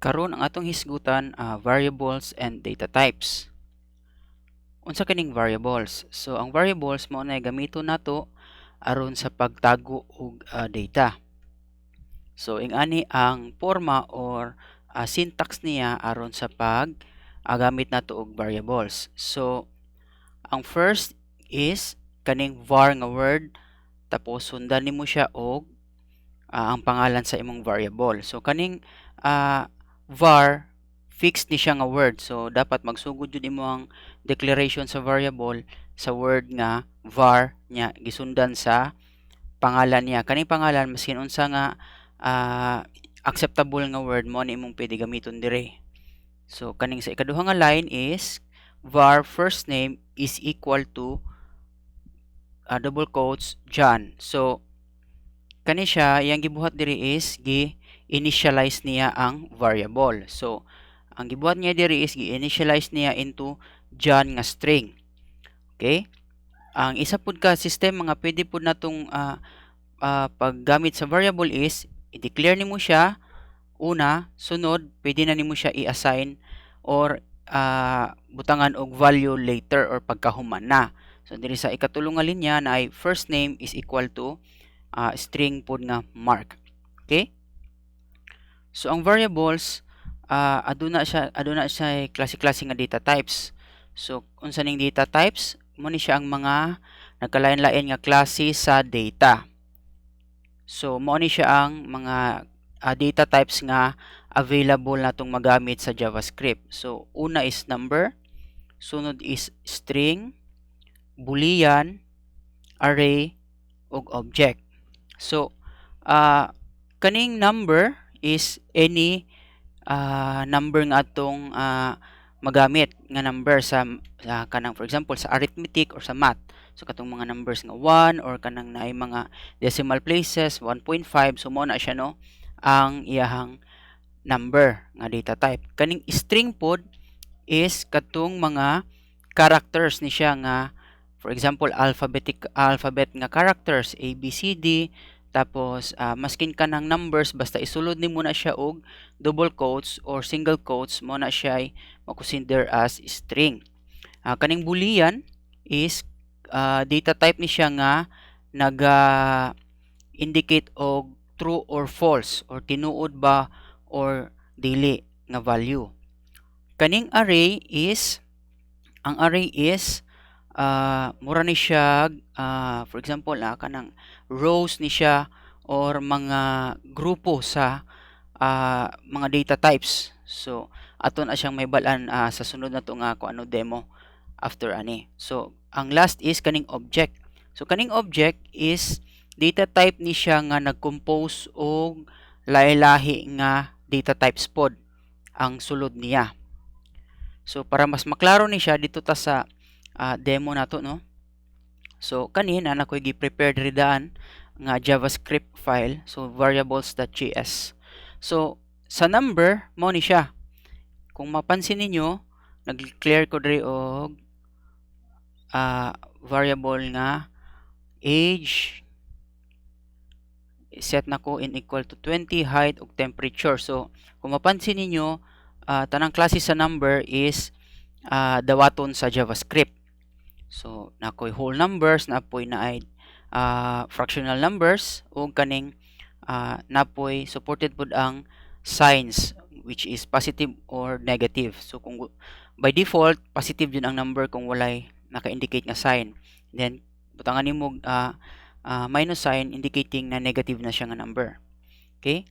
Karon, ang atong hisgutan, variables and data types. Unsa kining variables? So ang variables mao na gamiton nato aron sa pagtago og data. So ingani ang porma or syntax niya aron sa pag gamit nato og variables. So ang first is kaning var nga word, tapos sundan nimo siya og ang pangalan sa imong variable. So kaning var, fixed ni siya nga word. So dapat magsugod jud imo ang declaration sa variable sa word nga var nya gisundan sa pangalan niya. Kaning pangalan, maskin unsa nga acceptable nga word, mo ni imong pwede gamiton dire. So kaning sa ikaduha nga line is var first name is equal to double quotes John. So kani siya, iyang gibuhat diri is gi initialize niya ang variable. So ang gibuhat niya diri is gi-initialize niya into John nga string. Okay? Ang isa pud ka system nga pwede pud natong paggamit sa variable is i-declare nimo siya una, sunod pwede na nimo siya i-assign or butangan og value later or pagkahuman na. So diri sa ikatulo nga linya na ay first name is equal to string pud nga Mark. Okay? So ang variables, aduna siya klase-klase nga data types. So unsa ning data types? Mo ni siya ang mga nagkalain-lain nga klase sa data. So mao ni siya ang mga data types nga available natong magamit sa JavaScript. So una is number, sunod is string, boolean, array ug object. So kaning number is any number nga atong magamit nga number sa kanang, for example, sa arithmetic or sa math. So katong mga numbers nga 1 or kanang naay mga decimal places, 1.5, so mao na siya, no, ang iyahang number nga data type. Kaning string pod is katong mga characters ni siya nga, for example, alphabet nga characters A B C D, tapos maskin kanang numbers, basta isulod nimo na siya og double quotes or single quotes, mo na siya ay ma-consider as string. Kaning boolean is data type ni siya nga naga indicate og true or false or tinuod ba or dili nga value. Kaning array is, ang array is mura ni siya, for example, kanang rows ni siya or mga grupo sa mga data types. So ato na siyang mahibal-an sa sunod nato nga kung ano demo after ani. So ang last is kaning object. So kaning object is data type ni siya nga nag-compose og lahi-lahi nga data types pod ang sulod niya. So para mas maklaro ni siya, dito ta sa demo nato, no. So kani na ako'y gi-prepare diri daan nga JavaScript file, so variables.js. So sa number, mao ni siya. Kung mapansin ninyo, nag-declare ko diri og variable nga age, set nako in equal to 20, height ug temperature. So kung mapansin ninyo, tanang klase sa number is dawaton sa JavaScript. So nakoy whole numbers, napoy naay fractional numbers ug kaning napoy supported pud ang signs, which is positive or negative. So kung by default, positive jud ang number kung walay naka-indicate nga sign. Then butangan nimo minus sign, indicating na negative na siya nga number. Okay?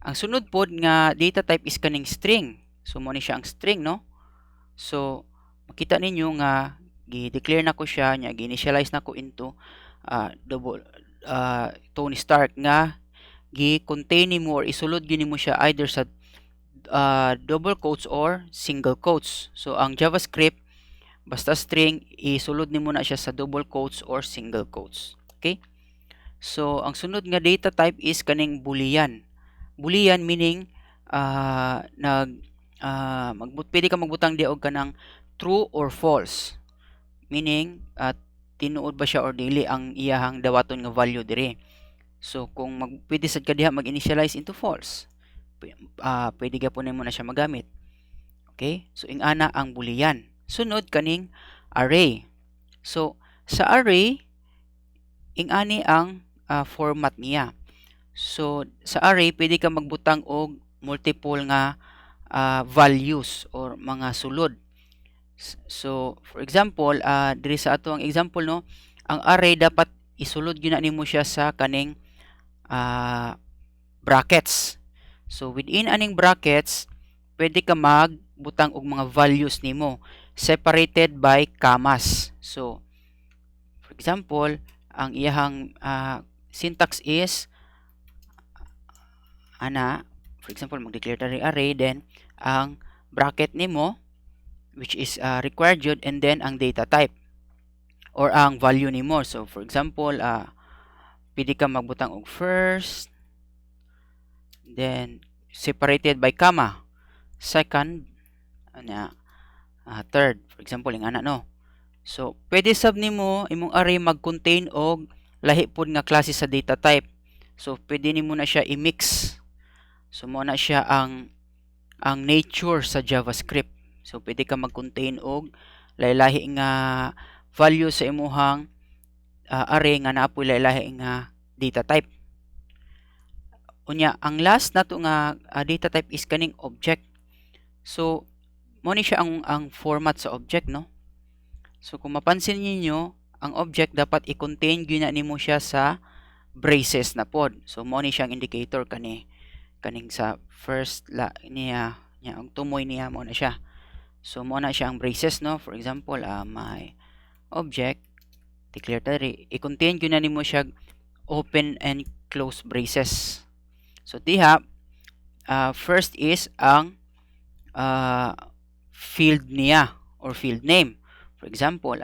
Ang sunod pod nga data type is kaning string. So mo ni siya ang string, no? So makita ninyo nga gi-declare nako siya nya gi-initialize nako into double Tony Stark nga gi-contain nimo or isulod gyud nimo siya either sa double quotes or single quotes. So ang JavaScript, basta string, isulod nimo na siya sa double quotes or single quotes. Okay? So ang sunod nga data type is kaning boolean. Boolean meaning nag magbut pwede ka magbutang di og kanang true or false. Meaning tinuod ba siya or dili ang iyahang dawaton nga value diri. So kung mag pwede sad ka diha mag-initialize into false. Pwede gyapon nimo na siya magamit. Okay? So ingana ang boolean. Sunod, kaning array. So sa array, ingani ang format niya. So sa array, pwede ka magbutang og multiple nga values or mga sulod. So for example, diri sa ato ang example, no, ang array dapat isulod gyud na nimo siya sa kaning brackets. So within aning brackets, pwede ka magbutang og mga values nimo separated by commas. So for example, ang iyahang syntax is ana. For example, mag-declare ta array, then ang bracket nimo, which is required jud, and then ang data type or ang value nimo. So for example, pwede ka magbutang og first, then separated by comma, second, ana, third, for example, ingana, no? So pwede sab nimo imong array mag-contain og lahi pod nga klase sa data type. So pwede nimo na siya i-mix. So mo na siya ang nature sa JavaScript. So pwede ka mag-contain og lahi-lahi nga value sa imuhang array nga naa poy lahi-lahi nga data type. Unya, ang last nato nga data type is kaning object. So mo ni siya ang format sa object, no? So kung mapansin ninyo, ang object dapat i-contain gyud na nimo siya sa braces na pod. So mo ni siyang indicator, kani kaning sa first la niya niya, ang tumoy niya, mo na siya. So mo na siya ang braces, no? For example, my object, declare ta diri, i-contain gyud na nimo siya open and close braces. So diha, first is ang field niya or field name. For example,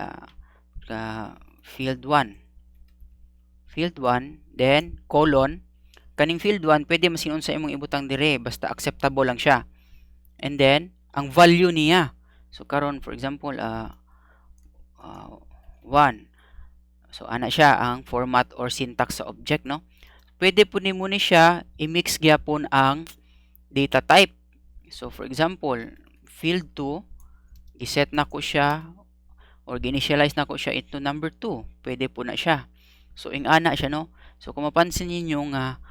field 1. Field 1, then colon. Kaning field 1, pwede masin unsa imong ibutang dire, basta acceptable lang siya. And then ang value niya. So karon, for example, 1. So ana siya ang format or syntax sa object, no? Pwede po nimo ni siya i-mix gyapon ang data type. So for example, field 2, giset na ko siya or gi-initialize na ko siya into number 2. Pwede po na siya. So ingana siya, no? So kung mapansin ninyo nga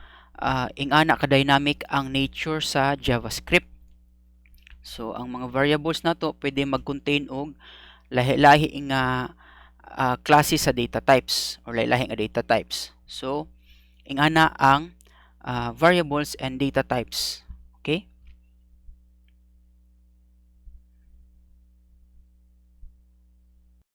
ingana ka dynamic ang nature sa JavaScript. So ang mga variables nato pwede mag-contain og lahi-lahi nga klase sa data types or lahi-lahi nga data types. So ingana ang variables and data types. Okay?